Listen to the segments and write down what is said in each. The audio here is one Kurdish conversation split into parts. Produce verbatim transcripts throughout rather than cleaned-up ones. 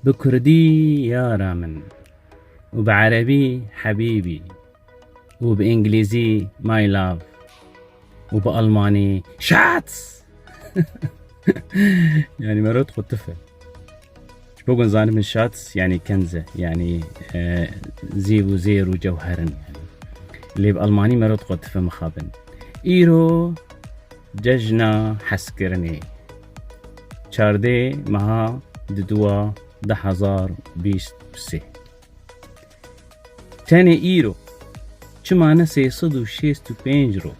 Bi kurdî yara min û bi erebî hebîbî û bi îngilîzî my love û bi almanî Schatz. Yanî mero dixwe tif e. Ji bo ku zanibin Schatz yanî kenz e, yanî, e, zîv û zêr û cewher in yanî. Lê bi almanî mero dixwe tif e mixabin. Îro cejna hezkirinê. Çardê meha diduwa du hezar û bîst û sê. Tenê îro, çima ne sê sed û şêst û pênc ro?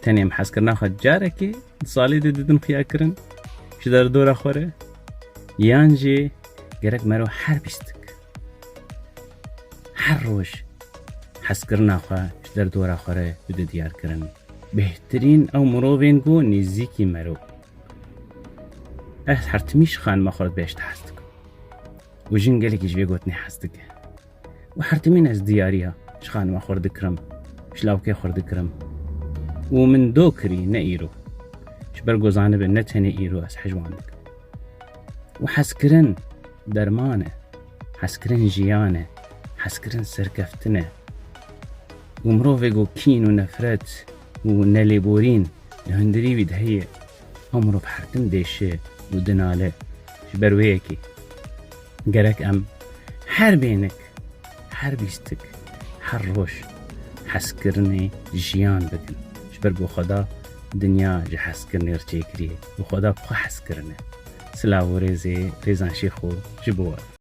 Tenê em hezkirina xwe carekê di salê de didin xuya kirin ji derdora xwe re? Yan jî gerek mero her bîstik, her roj hezkirina xwe ji derdora xwe re bide diyar kirin? Bêhtirîn ew mirovên ku nêzîkî mero. Ez her timî ji xanima xwe re bêhtir hez dikim. Û jin gelekî ji vê gotinê hez dike. Û her timîn ez diyariya ji xanima xwe re dikirim, ji lawkê xwe re dikirim. Û min do kirî ne îro. Ji ber ku zanibe ne tenê îro ez hej wan dikim. Û hezkirin derman e. Hezkirin jiyan e. Hezkirin serkeftin e. Û mirovê ku kîn û nefret û nelêborîn li hundirî wî de heye, ew mirov her tim dêşe û dinale. Ji ber wê yekê gerek em her bênik, her bîstik, her roj hezkirinê jiyan bikin. Ji ber ku Xweda dinya ji hezkirinê re çêkiriye û Xweda bi xwe hezkirin e. Silav û rêzê Rêzan Şêxo ji bo we.